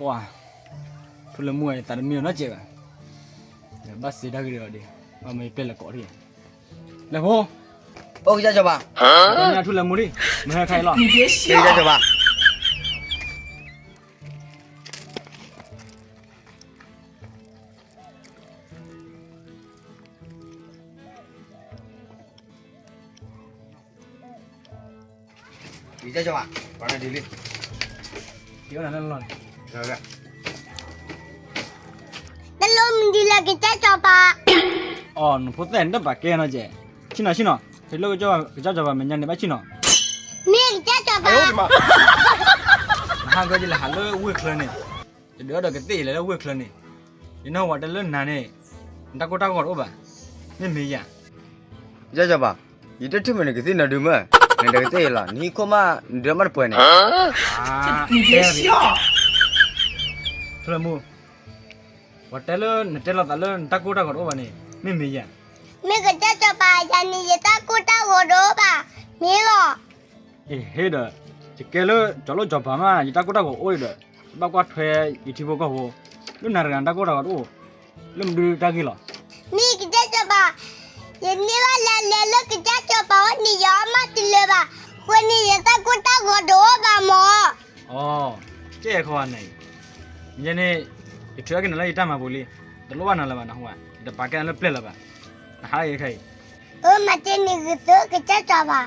ပှၤ, ထူလၢမူအသးတမံအီၤနီတစဲးဘၣ်. ဘၣ်စံးတၢ်ဂ့ၢ်ဒီးဒံး, ဘၣ်မ့ၢ်ပျဲၢ်လဲၤကိးဒံး. လဲၤဖိ, အိၣ်ကစၢ်စီၤပၤ, ထူလၢမူလံ, မ့ၢ်ဟဲခါအံၤလီၤ. ကစၢ်စီၤပၤ. ကစၢ်စီၤပၤ, ပှၤန့ၣ်ဒ်လံ. တလိၣ်မနုၤလၢကစၢ်စီၤပၤ. အိ နဖိသၣ်န့ၣ်တဘၣ်ကဲနီၤကဲ, ဆ့ၣ်နီၤဆ့ၣ်နီၤ, ဟဲလၢကစၢ်စီၤပၤမဲာ်ညါန့ၣ်ဘၣ်ဆ့ၣ်နီၤ. မ့ၢ်ကစၢ်စီၤပၤ. နဟးဂီၤယလဲၤဟးလၢဝ့ၢ်ချၢန့ၣ်, တဒုးအီၣ်ဒီးကသ့ၣ်အံၤလဲၤလၢဝ့ၢ်ချၢန့ၣ်, ယနၢ်ဟူဝဲတဲလၢနၤန့ၣ်, နတၢ်ကိၢ်တၢ်ဂီၤတအိၣ်ဘၣ်, မ့ၢ်မ့ၢ်ယၤ. ကစၢ်စီၤပၤ, ယတထံၣ်မုၢ်နကသ့ၣ်နီၤဒုးမ့ၢ်, နတကသ့ၣ်အံၤလီၤ, နဟံၣ်ခိၣ်မး, နဒုးမးတပှဲၤန့ၣ်. ထူလၢမူ, ပှၤတဲလၢနတဲလိာ်သးလၢနတၢ်ကိၢ်တၢ်ဂီၤတအိၣ်ဘၣ်န့ၣ်, မ့ၢ်မ့ၢ်ယၤ. မ့ၢ်ကစၢ်စီၤပၤ, ယၤန့ၣ်ယတၢ်ကိၢ်တၢ်ဂီၤတအိၣ်ဘၣ်, မ့ၢ်လီၤ. အ့ဟ့ဒီး, ယကဲလၢစီၤလိၣ်စီၤပၤမး ယတၢ်ကိၢ်တၢ်ဂီၤအိၣ်ဒီး, ဘၣ်ကွၢ်ထွဲယထံဖိကီၢ်ဖိ, လၢနၤတဂၤနတၢ်ကိၢ်တၢ်ဂီၤတအိၣ်, လၢမနုၤတၢ်ဂ့ၢ်လီၤ. မ့ၢ်ကစၢ်စီၤပၤ, ယန့ၢ်ဘၣ်လၢလဲၤလၢကစၢ်စီၤပၤအိၣ်န့ၣ် ယအီၣ်မးတလၢာ်ဘၣ်, အဃိန့ၣ်ယတၢ်ကိၢ်တၢ်ဂီၤတအိၣ်ဘၣ်မၢ်. အိ, ကဲခီန့ၣ်, ယဲန့ၣ်, ယထုးအက့ၤနၤလၢယတၢ်မၤပူၤလံ, တလိၣ်ဘၣ်နၤလၢၤဘၣ်နဟူဧါ, ယတပာ်ကဲနၤလၢပျဲၢ်လၢၤဘၣ်, နဟးလၢယခဲအံၤ. အၢ မၤတန့ၢ်ဂ့ၤသုကစၢ်စီၤပၤ,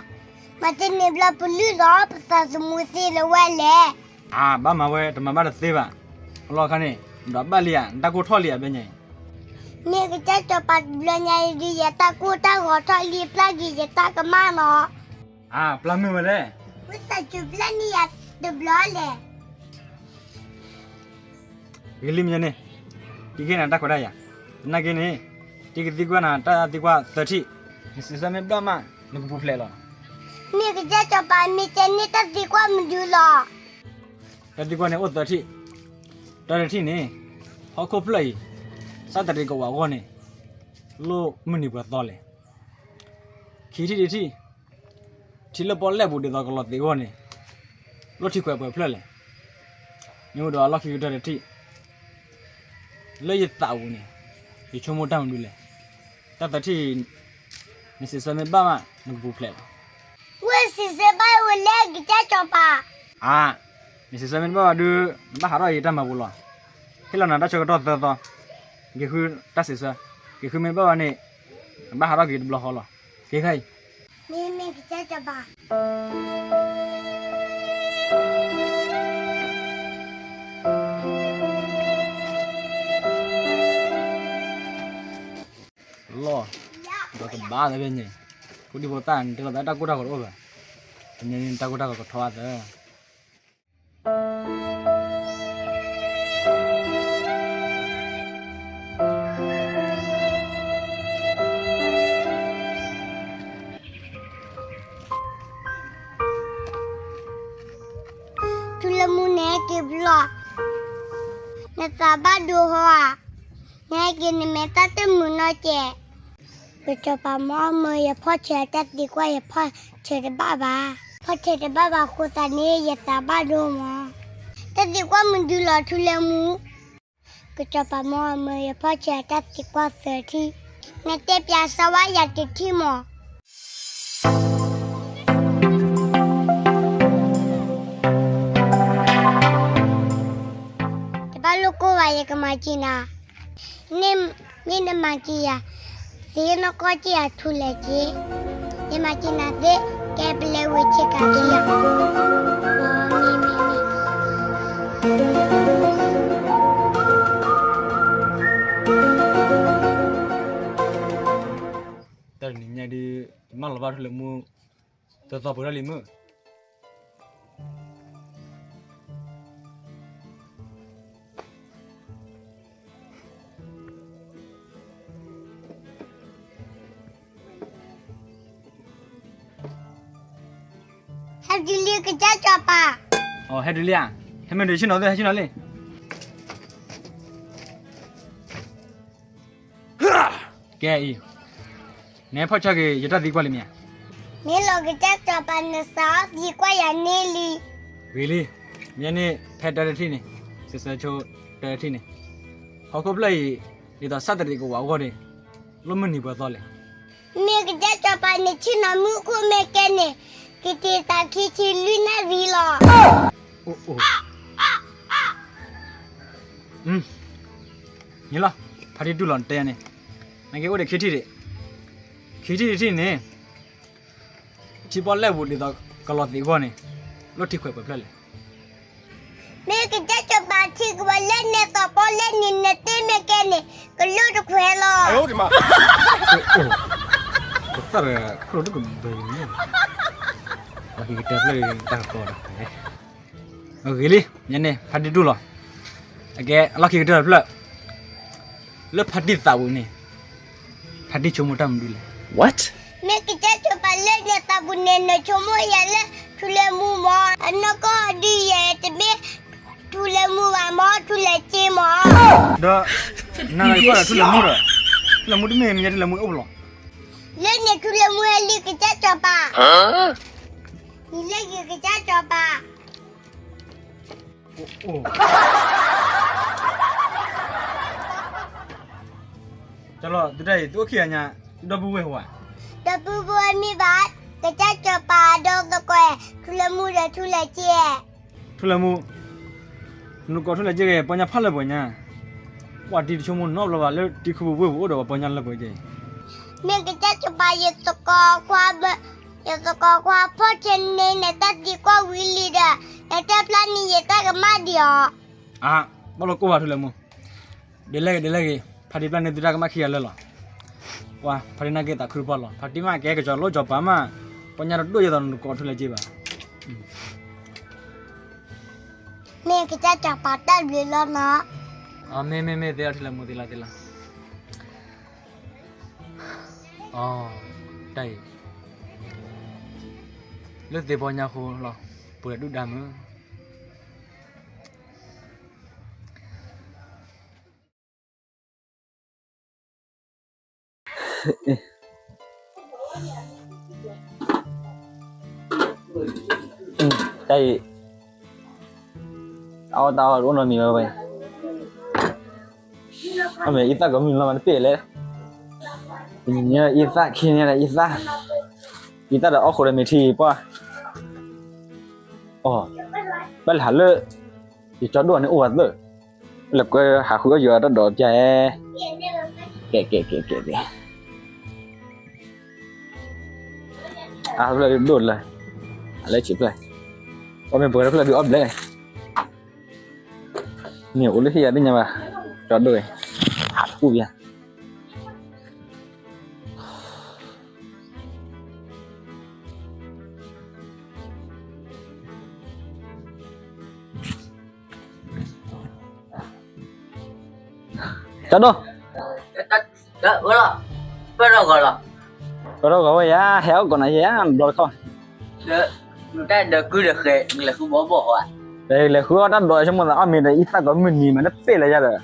မၤတန့ၢ်ဘျီပလုၢ်လီၤ ပသးသမူသ့လၢၤဝဲလဲၣ်. အၢ ဘၣ်မၤဝဲတမၤဘၣ်တသ့ဘၣ်, အလီၢ်အခါန့ၣ်, ဒီးဘၣ်လံဧါ နတၢ်ကိၢ်ထီၣ်လံဧါဘဲညါအံၤ. မ့ၢ်ကစၢ်စီၤပၤတဘျီညါအံၤဒုး ယတၢ်ကိၢ်တၢ်ဂီၤထီၣ်လံ ပျၢ်က့ၤယတၢ်ကမၣ်နီၤ. အၢ ပျၢ်မုၢ်ဝဲလဲၣ်. ဝံသးစူၤပျၢ်န့ၢ်ယၤတဘျီလဲၣ်. ဂ့ၤလံမ့ၢ်န့ၣ်, တံၤက့ၤနၤတၢ်ခွဲးတၢ်ယာ်, နာ်က့န့ၣ်, တံၤကသံကွၢ်နၤတၢ်သံကွၢ်သၢထံၣ်, နစံးဆၢမ့ၢ်ဘၣ်မး, နကပူၤဖျဲးလီၤ. မ့ၢ်ကစၢ်စီၤပၤ မ့ၢ်တဲန့ၢ်တၢ်သံကွၢ်မနုၤလီၤ. တၢ်သံကွၢ်န့ၣ်အိၣ်သၢထံၣ်, တၢတထံၣ်န့ၣ်, ဟီၣ်ခိၣ်ဖျၢၣ်အံၤ, စးတရံးကဝီၤအဂီၢ်န့ၣ်, လိၣ်မုၢ်နံၤပှဲၤသီလဲၣ်. ခံထံၣ်တထံၣ်, ထံလၢပီၣ်လဲၣ်ပူၤဒ်သိးကလီၤသ့းအဂီၢ်န့ၣ်, လိၣ်ထံခွဲးပှဲၤဖျၢၣ်လဲၣ်. မ့ၢ်အိၣ်ဒီးအလီၢ်ခံကတၢၢ်တထံၣ်, လၢယသးပူၤန့ၣ်, ယဆိကမိၣ်တၢ်မနုၤလဲၣ်. တၢ်သၢထံၣ်, နစံးဆၢမ့ၢ်ဘၣ်မး နကပူၤဖျဲးလီၤ. ဝဲစံးဆၢဘၣ်ဝဲလဲၣ်ကစၢ်စီၤပၤ. အၢ, နစံးဆၢမ့ၢ်တဘၣ်ဘၣ်ဒုး, နဘၣ်ဟးထီၣ်ယတၢ်မၤပူၤလီၤ. ဟ့ၣ်လီၤနၤတၢ်ဆၢကတီၢ်သၢသီ, က့ၤဃုတၢ်စံးဆၢ, က့ၤဃုမ့ၢ်ဘၣ်ဘၣ်န့ၣ်, နဘၣ်ဟးထီၣ်က့ၤတဘျီဃီလီၤ. က့ၤခါအံၤ မ့မ့ၢ်ကစၢ်စီၤပၤ. လီၤ, ဒီးတဘၣ်သးဖဲန့ၣ်, ဖိဒံဖိသၣ်န့ၣ် တဲလိာ်သးတၢ်ကိၢ်တၢ်ဂီၤတအိၣ်ဘၣ်, တနံၤန့ၣ်တၢ်ကိၢ်တၢ်ဂီၤကထီအသး. ထူလၢမူန့ၣ်က့ၤဘျီ, နသးဘၣ်ဒိဟီဧါ, နဟဲက့ၤနမဲာ်တၢ်တမုာ်နီတစဲး. ကစီၤပၤမ့ၢ်အီၣ်မၢယဖီၣ်ဆၢအတၢ်သံကွၢ် ယဖီၣ်ဆၢတဘၣ်ဘၣ်, ဖီၣ်ဆၢတဘၣ်ဘၣ်အဃိသတးန့ၣ် ယသးဘၣ်ဒိမး. တၢ်သံကွၢ်မနုၤလီၤထူလၢမူ. ကစီၤပၤမ့ၢ်အီၣ်မၢယဖီၣ်ဆၢအတၢ်သံကွၢ်သၢထံၣ်, နတဲပၠးစၢၤဝဲယၤတထံၣ်မး. တဘၣ်လိၣ်ကိၢ်ဘၣ် ယကမၤစၢၤနၤ, မ့ၢ်နမၤစၢၤယၤ, သ့ၣ်နီၣ်ကီၢ်စ့ၢ်အထူလဲၣ်က့, ယမၤစၢၤနၤသ့, ကဲပလဲဝံၤဆ့ကၤခံဂၤ, မ့မ့မ့ တၢ်တနံၤညါဒုး, ယမၢလီၤဘၣ်ထူလၢမူ, သၢသီပှဲၤထီၣ်လံမုၢ်. ဟဲတုၤလံကစၢ်စီၤပၤ. အိ ဟဲတုၤလံဧါ, ဟဲမ့ၢ်တုၤဆ့ၣ်နီၤသ့ ဟဲဆ့ၣ်နီၤလံ. ကဲအံၤ, နဟဲဖီၣ်ဆၢက့ၤ ယတၢ်သံကွၢ်လံမ့ၢ်ဧါ. မ့ၢ်လီၤကစၢ်စီၤပၤ နစးအီၣ်သံကွၢ်ယၤန့ၢ်လံ. ဂ့ၤလံ, မ့ၢ်န့ၣ် ဖဲတၢတထံၣ်န့ၣ်, ကစၢ်ဆိတၢထံၣ်န့ၣ်, ဟီၣ်ခိၣ်ဖျၢၣ်အံၤ ဒ်သိး Saturday ကဝးအဂီၢ်န့ၣ် လီၤမုၢ်နံၤပှဲၤသီလဲၣ်. မ့ၢ်ကစၢ်စီၤပၤန့ၣ် ဆ့ၣ်နီၤမူခိၣ်မ့ၢ်ကဲန့ၣ် ကတ့ၤသးခံဆံလွံၢ်နၣ်ရံၣ်လီၤ. အိၣ်, န့ၣ်လီၤ, ဖါတံၢ်တူၢ်လီၤတဲန့ၣ်, နက့ၤအိၣ်ဒီးခံထံၣ်ဒံး, ခံထံၣ်တထံၣ်န့ၣ် ထံပီၣ်လဲၣ်ပူၤဒ်သိးကလီၤသံးအဂီၢ်န့ၣ် လီၢ်ထံခွဲးပှဲၤဖျၢၣ်လဲၣ်. မ့ၢ်ကစၢ်စီၤပၤထံကဝီၤလဲၣ်န့ၣ် သီးပီလဲၣ်န့ၣ် နတ့မ့ၢ်ကဲန့ၣ် ကလီၢ်တခွဲးလီၤ. ကသၣ်တဂၤ ခရံာ်တကဘၢန့ၣ်, လီၢ်ခံကတၢၢ်ဖျၢၣ်တၢ်ကီဒီး အဂ့ၤလံ, ညါန့ၣ် ဖါတံၢ်တူၢ်လီၤ, အကဲ လီၢ်ခံကတၢၢ်တဖျၢၣ်, လၢဖါတံၢ်သးပူၤန့ၣ် ဖါတံၢ်ဆိကမိၣ်တၢ်မနုၤလဲၣ်. မ့ၢ်ကစၢ်စီၤပၤလဲၣ်န့ၣ် သးပူၤန့ၣ် နဆိကမိၣ်ယၤလၢ ထူလၢမူမး, အနီၢ်ကီၢ်ဒုးယဲ တမ့ၢ်ထူလၢမူဘၣ်မး ထူလၢစ့မး. ဒီး နၤလၢယကွၢ်ဒီးထူလၢမူဒီး, ထူလၢမူတမ့ၢ်မ့ၢ်ညါ ထူလၢမူအိၣ်လီၤ. လၢန့ၣ်ထူလၢမူဟဲလံကစၢ်စီၤပၤ, ယလၢယကစၢ်စီၤပၤ ကၠီလီၤ သုတၢ်အံၤ သုအိၣ်ခံဂၤညါ, သုဒီပုၢ်ဝဲၢ်ဟူဧါ. ဒီပုၢ်ဝဲၢ်မ့ၢ်ဘၣ်, ကစၢ်စီၤပၤဒီသကိး, ထူလၢမူဒီးထူလၢစ့. ထူလၢမူ, နကိးထူလၢစ့ဂ့ၤ ပီညါဖးလၢပှဲၤညါ, ပှၤတံၤတဆိကမိၣ်နီတဘျီဘၣ်လၢတံၤခူပူၤဝ့ၢ်ပူၤအိၣ်ဒီးပှၤပီညါလၢပှဲၤကဲ. မ့ၢ်ကစၢ်စီၤပၤယသကိးခွါ, ယသကိးခွါဖီၣ်ဆဲန့ၣ် နတၢ်သံကွၢ်ဝံၤလံဒီး, နတၢ်ပျၢ်န့ၢ်ယတၢ်ကမၣ်ဒံးအီၤ. အါ, ဘၣ်လီၤကိၢ်ဘၣ်ထူလၢမူ, ဒ်လဲၣ်ဂ့ၤ ဒ်လဲၣ်ဂ့ၤ, ဖါတံၢ်ပျၢ်န့ၢ်သုတၢ်ကမၣ်ခံဂၤလၢာ်လီၤ. ပှၤဖါတံၢ်နာ်က့ၤသးခုတပှၢ်လီၤ, ဖါတံၢ်မ့ၢ်ကဲကစီၤလိၣ်ကစီၤပၤမး, ပီညါတဒိၣ်ယဲသိးနကိးထူလၢစ့ဘၣ်. မ့ၢ်ကစၢ်စီၤပၤတၢ်ဘျုးလီၤနီၤ. မ့ၢ်မ့ၢ်မ့ၢ် သ့လီၤထူလၢမူ သ့လီၤသ့လီၤ. အီ, တၢ်အံၤ, လၢသ့ၣ်ပီညါဃိလီၤ, ပှဲၤဒုၣ်ဒါမုၢ် တၢ်အံၤ, တၢ်အီၣ်တၢ်အီတအိၣ်နီတမံၤဝဲဝဲ, အမ့ၢ်အံသၣ်ကိးမုၢ်လီၤမးတပ့ၢ်လဲၣ်, အံသၣ်ခံန့ၣ်ဒီးအံသၣ်, အံသၣ်ဒီးအီၣ်ဃိဒီးမ့ၢ်ထံပှၢ်, အီ, ဘၣ်လဲၤဟးလၢ ယကၠီဒိၣ်န့ၣ်အိၣ်ဝဲသၢ, လဲၤကွဲဟးဃုအီၣ်ယွၤတၢ်ဒိးပျၢ်ဧဲ, ကဲကဲကဲကဲကဲ, အါဖျၢၣ်ဒိၣ်လၢ, အလၢဆံးဖျၢၣ်, အီၣ်မ့ၢ်ပှဲၤတဖျၢၣ်ဒုးအီၣ်ဘျဲၣ်, မ့ၢ်အိၣ်လၢဟံၣ်ယၤသ့ၣ်ညါဘၣ်, ကၠီဒိၣ်အံၤ, ဟးထူၣ်ပျၢ် ကၠီဒိၣ်, ပၢၢ်ထီၣ်ဂီၤလီၤ, ပၢၢ်ထီၣ်ဂီၤဝဲယၤ ဟဲအီၣ်ကိးနၤယဲ ဘျီတခီ, တၢ်ဒၢးကုၢ်ဒီးဃဲၤ လဲၤဃုဘီဘီၣ်အီၤ, လဲၤဃုအီၣ်တၢ်ဒိး ဆိကမိၣ်သးအီၣ်မ့ၤဒီး အံသၣ်ကိးမုၢ်နံၤမး တပ့ၢ်လၢယၤဒီး,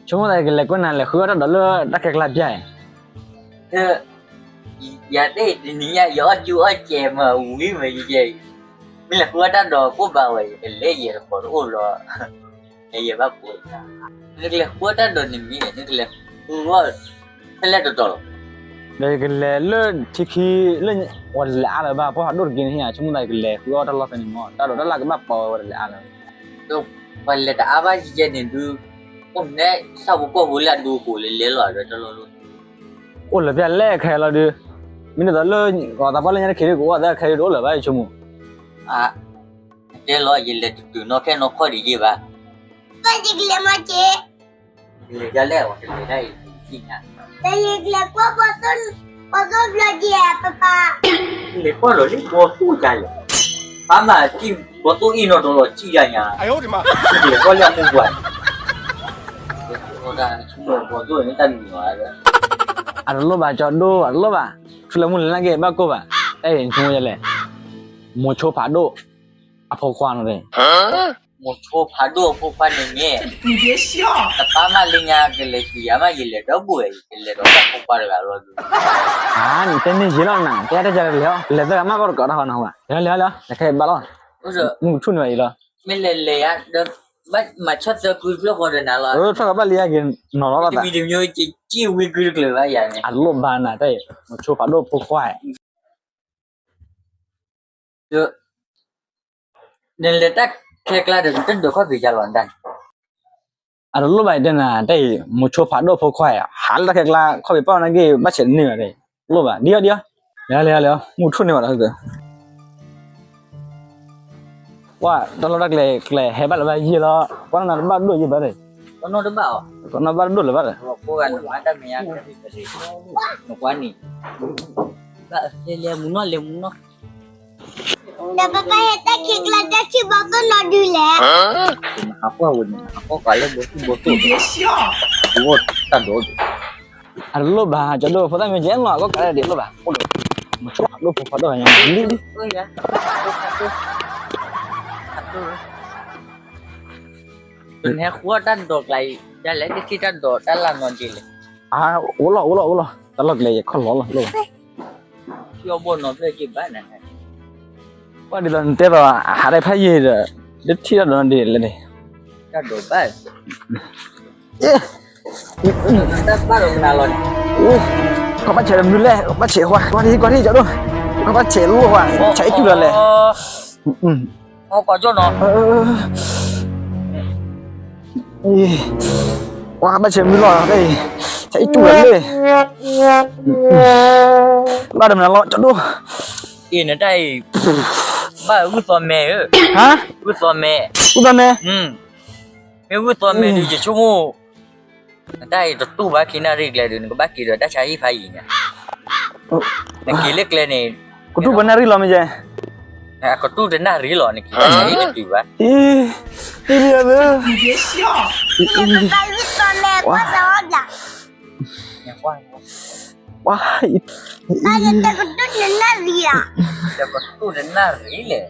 ဆိကမိၣ်သးကလဲၤကွဲနၤ လဲၤဃုအီၣ်တၢ်ဒိးလၢတၢ်ခဲကျါပျၢ်အံၤ ယၤသ့ၣ်တနံၤညါ ယအီၣ်ကၠူအီၣ်ကဲမးဝံၤမးယဲ, မ့ၢ်လဲၤဃုအီၣ်တၢ်ဒိးကိးဘၣ်ဝဲ ယကလဲၤယဲတကိးတအိၣ်လီၤ, ယဲဘၣ်ကိး, နကလဲၤဃုအီၣ်တၢ်ဒိးန့ၣ်မ့ၢ် နကလဲၤဃုအီၣ် ဖဲလဲၣ်တတီၤလီၤ, ဒီးယကလဲၤလၢထံခံ လၢဝဲတလဲၤအါလၢၤဘၣ် ပှၤဟးဒိၣ်တက့ၢ်န့ၣ် ဆိကမိၣ်သးယကလဲၤဃုအီၣ်တၢ်လီၢ်ဖဲန့ၣ်မး တၢ်ဒိးတၢ်လၢ်ကဘၣ်ပီဝဲဝဲတလဲၤအါလၢၤ ပှၤလဲၤတအါဘၣ်ယဲန့ၣ်ဒုး, အိၣ်မ့ၢ်န့ၣ် ဆၣ်ဖိကီၢ်ဖိလၢအဒိကိးလဲၤလဲၤလီၤဒီးတၢ်လီၢ်လီၤ, အိၣ်လၢၤဖဲလဲၣ်ခဲလီၤဒုး, မ့ၢ်ဒ်သိးလၢ ဂီၤသးပှၢ်လၢညါတခ့ဒုး ကအိၣ်သးခဲဒုးတအိၣ်လၢၤဘၣ် ယဆိကမိၣ်, အါ, တဲလီၤ ယလဲၤတတုၤနီၢ်ခဲနီၢ်ခီၣ်ဒံးယဲဘၣ်, ပၢ်ယကလဲၤမီၢ်က့ၤ လဲၤဒ်လဲၣ် တလဲၤဒ်အံၤသ့ၣ်ညါ, ယကလဲၤကွၢ်ဘီသိၣ်ဘျီက့ၤ ပၢ်ပၢ်, လဲၤကွၢ်လီၤလၢဘီသိၣ်ယါလဲၣ်, ပၢ်မၤတံၢ်ဘီသိၣ်အံၤနီၢ်ဒီးလီၤစံၣ်ယါညါ, လဲၤကွၢ်လၢအမိၢ်ပှၢ်န့ၣ်, ဘီသိၣ်န့ၣ်တၢ်မံၤလီၤ, အတလိၣ်ဘၣ်ကၠီဒိၣ် အတလိၣ်ဘၣ်, ထူလၢမူလဲၤလၢက့ၤဘၣ်ကိၢ်ဘၣ်, တၢ်အံၤဆိကမိၣ်ယဲလဲၣ်, မိၤဆိဖးဒိၣ် အဖိခွါန့ၣ်, မိၤဆိဖးဒိၣ်အဖိခွါန့ၣ်မ့ၢ်, တပၢ်မးလၢညါကလဲၤဆူယၤမး ယလဲၤဒီဘိၣ်ဝဲ ယကလဲၤဒီးတၢ်ဖိခွါတဂၤလီၤ, အါ နတဲန့ၢ်ယဲလီၤနၤ တဲတၢ်ကလဲၤလီၤ လဲၤသၢဂၤမးကီတကိးတၢ်ဃီနီၤ, လဲၤလီၤလဲၤလီၤ လဲၤခဲဘၣ်လီၤ, မုၢ်ကဆူၣ်န့ၢ်ဘၣ်ယံၤလီၤ, မ့ၢ်လဲၤလဲၤယၤဒီး ဘၣ်မၤဆီၣ်သၢကုတဖျၢၣ်ဃီဒီးနၤလီၤ. ထီၣ်ကဘၣ်လံယက့ၤနီၤလီၤဘၣ်သး. တမံၤတမံၤက့ၤဝံကုတကျၢၤဘၣ်ယၤန့ၣ်. အလိၣ်ဘၣ်နၤတၢ်အံၤ မုဆိဖးဒိၣ်ဖိခွါ နလဲၤတၢ်ခဲကျါဒီး နတဒိးခီၣ်ဖံးယၤလီၤဒၣ်. အတလိၣ်ဘၣ်တဲနၤတၢ်အံၤ မုဆိဖးဒိၣ်ဖိခွါဧၢ, ဟးလၢတၢ်ခဲကျါ ခီၣ်ဖံးပာ်ဝဲနာ်က့ ဘၣ်ဆဲးတန့ၢ်ဘၣ်, လိၣ်ဘၣ် ဒ်အီၤဒ်အီၤ, လဲၤလီၤလဲၤလီၤလဲၤလီၤ, မုၢ်ထူၣ်န့ၢ်ဘၣ်ဒီး, ကွၢ်တၢ်လီၢ်တၢ်ကျဲၤကျဲၤဟဲဘၣ်လၢၤဘၣ်ယံာ်လီၤ, ကွၢ်နီၢ်နီၢ်တဘၣ်ဒိၣ်ယံာ်ဘၣ်, ကွၢ်နီၢ်ဘၣ်တဒိၣ်လၢၤဘၣ်ဒီး, နကွၢ်န့ၣ် ဒီးပပၢ်ဟဲတၢ်ခံးကျါတၢ်ထံၣ်ဘီသိၣ်နီဒုလဲၣ်. ဟးကွၢ်ဝဲန့ၣ် ဟးကွၢ်ကွၢ်လၢဘီသိၣ်ဘီသိၣ်, တၢ်ဒိး, အတလိၣ်ဘၣ် ကၠီဒိၣ်ဖိသၣ်မ့ၢ်ကဲနီၤ အကီၢ်ကးဒ်လိၣ်ဘၣ်, အိၣ်ဒီး မုဆိဖးဒိၣ်ဖိခွါဒိၣ်ဂၤညါလံလံ, နဟဲဃုအီၣ်တၢ်ဒိးကျါအံၤ ဒ်လဲၣ် တထံၣ်တၢ်ဒိးတၢ်လၢ်နီဒ်လဲၣ်. အိၣ်လီၤ အိၣ်လီၤ အိၣ်လီၤ, တၢ်လီၢ်ကျဲၤယခီၣ်လီၤလီၤ, ကွၢ်ဒ်သိးနတဲသိး ဟးတဖၣ်ယံာ်ဒီး တထံၣ်တၢ်ဒိးနီဒ်လဲၣ်န့ၣ်, တၢ်ဒိးဘၣ်, ကဘၣ်ဆဲးတမုာ်လဲၣ် ကဘၣ်ဆဲးဃီ ကွၢ်ထံကွၢ်ထံကၠီဒိၣ်, ကဘၣ်ဆဲးလိၣ်ဃီ ဆဲးအံၣ်တူၢ်လီၤလဲၣ်. ပှၤဘၣ်ဆဲးမုၢ်လီၤ, ဆဲးအံၣ်တူၢ်လီၤလံ, ဘၣ်တမနၤလီၤ ကၠီဒိၣ်, အံၤနတၢ်အံၤ ဘၣ်ဂုၢ်သီမဲဧၢ, ဂုၢ်သီမဲ, ဂုၢ်သီမဲ, မ့ၢ်ဂုၢ်သီမဲဒုး ယဆိကမိၣ် နတၢ်အံၤတတူၢ်ဘၣ် ခံနၣ်ရံၣ်ကျဲဒုး နကဘၣ်က့ၤဒီးတၢ်ဆါဟံၣ်ဖးယံၤညါ, နက့ၤလၢကျဲန့ၣ်, ကတူၢ်ပနၣ်ရံၣ်လီၤမ့ၢ်ယဲ, ကတူၢ်တနၣ်ရံၣ်လီၤ နက့ၤတၢ်ဆါဟံၣ်တတုၤဘၣ်, အံၤ ပပၢ်ဂုၢ်သီမဲ ကွၢ်စၢၤအီၤဘျး, ကွၢ်, တကတူၢ်တနၣ်ရံၣ်ဧါ, တကတူၢ်တနၣ်ရံၣ်လဲၣ်,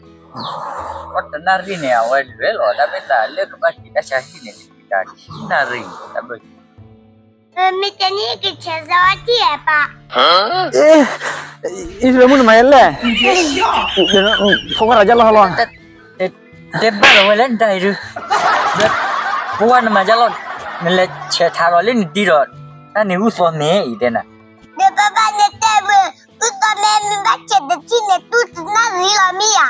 ကွၢ်တနၣ်ရံၣ်န့ၣ် အဝဲလဲၤလီၤ တၢ်မ့ၢ်သးလၢကဘၣ်က့ၤတၢ်ဆါဟံၣ်န့ၣ် တက့ၤတၢ်ခံနၣ်ရံၣ် တၢ်ဘျီ မ့ၢ်တဲန့ၣ်ကဆဲးစၢၤဝဲထံၣ်ဧါပၢ်, အံၤ မုၢ်နမၤယဲလဲၣ်, ဖိခွါတၢ်ကၢ်လီၤဟီလီၤ, တဲဘၣ်လီၤဝဲလၢနတၢ်အံၤဒုး, ဖိခွါနမၤကၢ်လီၤ, နလဲၤဆဲးထးဒီးလၢနတံၤဒီး, တၢ်န့ၣ်ဂုၢ်သီမဲအံၤတဲနၤ, ဒီးပၢ်ဘၣ်န့ၣ်တဲဝဲ, ဂုၢ်သီမဲမ့ၢ်ဘၣ်ဆဲးတထံၣ်န့ၣ် တူၢ်တနၣ်ရံၣ်လီၤမ့ၢ်ဧါ,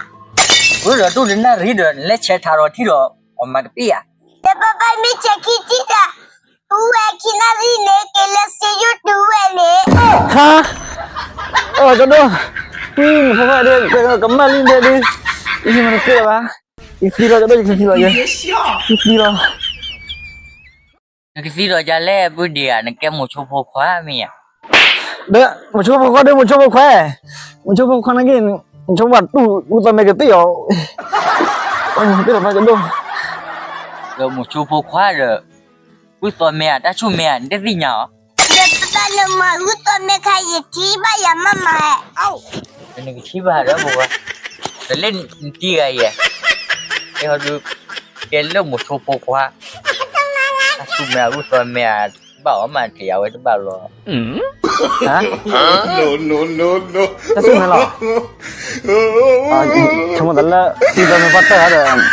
ဝဲဒီးတူၢ်တနၣ်ရံၣ်ဒီး နလဲၤဆဲးထးဒီးထံၣ်ဒီး အီၣ်မၤတပ့ၢ်ဧါ, ဒီးပၢ်ဘၣ်မ့ၢ်ဆဲးခံထံၣ်ဒီး တူၢ်ဝဲခံနၣ်ရံၣ်န့ၣ် က့ၤလၢစ့ယိၣ်တူၢ်ဝဲန့ၣ်, ဟါ, အၢ ကၠီဒိၣ်, နဖိခွါဒုး ကမၣ်လံဒဲဒုး, ယမၤတသ့လၢၤဘၣ်, ယသံလီၤ ကၠီဒိၣ် ယကသံလီၤယဲ, ယသံလီၤ နကသံဒီးယၤလဲၣ် ပုၢ်ဒ့ဧါ, နကဲမုဆိဖိခွါမ့ၢ်ဧါ, ဒီးမုဆိဖိခွါဒီး မုဆိဖိခွါ, မုဆိဖိခွါနာ်က့, မုဆိဖိတူၢ် ဂုၢ်သီမဲကသံၣ်အီၤ, သ့လီၤဘၣ်ကဒိၣ်, ဒီးမုဆိဖိခွါဒီး, ဂုၢ်သီမဲဧါ တၢ်ဆူၣ်မဲဧါ နတသ့ၣ်ညါအီၤ, ဒီးပၢ်လၢမၤဂုၢ်သီမဲခါ ယထံၣ်ဘၣ်ယၤမးမး, နကထံၣ်ဘၣ်ဒီးပဝဲ, ဒီးလၢနတံၤဂၤယဲ, ဟဲဟီဒုး, ကဲလၢမုဆိဖိခွါ, တၢ်ဆူၣ်မဲဧါ ဂုၢ်သီမဲဧါ, ဘၣ်အီၤမး ကယၤဝဲတဘၣ်လီၤ, တၢ်ဆူၣ်မဲလီၤ, ဆိကမိၣ်သးလၢ ဂုၢ်သီမဲပှၢ်တၢၢ်ဒီး,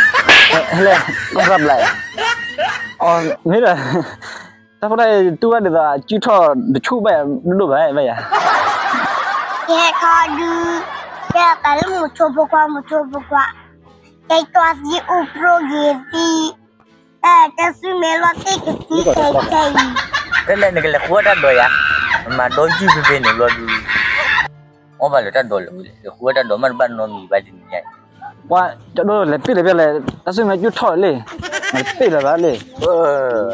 ဟဲလဲၣ်, ကီၢ်ရၢဘျါ, အီၤမ့ၢ်ဒီး, တၢ်ဖိတၢ်အံၤတူၢ်ဘၣ်ဒ်သိး အစုၣ်ထီၣ်တဆူၣ်ဘၣ်ယၤ ဒိၣ်ဒိၣ်ဘၣ်ဘၣ်ယၤ, ယဟဲခီဒုး, ယပာ်လၢမုဆိဖိခွါ မုဆိဖိခွါ, ကဲကီသံအိၣ်ပြိဂ့ၤသံ, တၢ်ဆူၣ်မဲလီၤတ့ၢ်ကသံခဲခဲအံၤ, ဖဲလဲၣ်နကလဲၤဃုအီၣ်တၢ်ဒိးယၤ, မၤဒီယုၢ်ဖဲဖဲန့ၣ်ဘျီဒုး, အီၣ်ဘၣ်လၢတၢ်ဒိးလၢၤဝဲလဲၣ်, လဲၤဃုအီၣ်တၢ်ဒိးမးတဘၣ်နီတမံၤဘၣ်တနံၤညါအံၤ, ပှၤကၠီဒိၣ်လဲၤပ့ၢ်လဲၤပ့ၢ်လဲၣ်, တၢ်ဆူၣ်မဲကၠူၣ်ထီၣ်လံ, မၤတပ့ၢ်လၢၤဘၣ်လံ,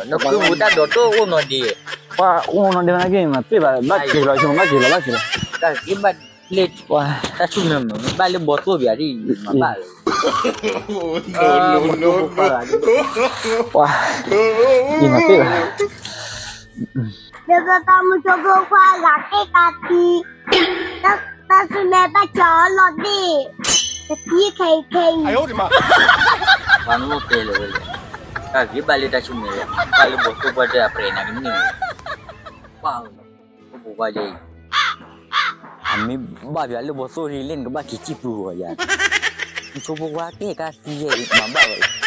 နဃုမူတၢ်ဒိးတအိၣ်နီတဂၤ, ပှၤအိၣ်နီတဂၤနာ်က့ မၤတပ့ၢ်ဘၣ်, ဘၣ်က့ၤလီၤ ဆိကမိၣ်ဘၣ်က့ၤလီၤ ဘၣ်က့ၤလီၤ, တၢ်ဂ့ၢ်ဘၣ်လၢ, တၢ်ဆူၣ်မဲမ့ၢ်ဘၣ်လၢဘီသိၣ်ဘၣ်ဒ်အံၤ မၤဘၣ်လၢၤ, ပှၤ, အံၤမၤတပ့ၢ်ဘၣ် ဒီးပပၢ်မုဆိဖိခွါဂၤတ့ၢ်ကသံ, တၢ်ဆူၣ်မဲဘၣ်ကၠီအီၤလီၤသ့ၣ်, တသံခဲအံၤခဲအံၤ, ပှၤနီၢ်တဲလၢၤဝဲလဲၣ်, တၢ်ဂ့ၢ်ဘၣ်လၢတၢ်ဆူၣ်မဲလၢၤ, ဘၣ်လၢဘီသိၣ်ပှၢ်တၢၢ်အပြဲးနၤကန့ၢ်, ပှၤ, ဖိဖိခွါယဲအံၤ, အမ့ၢ်ဘၣ်ပှၤလၢဘီသိၣ်လံ နကဘၣ်က့ၤစံၣ်ပူၤဂီၤယၤ, မုဆိဖိခွါတ့ၢ်ကသံယဲအံၤ မၤဘၣ်ဝဲ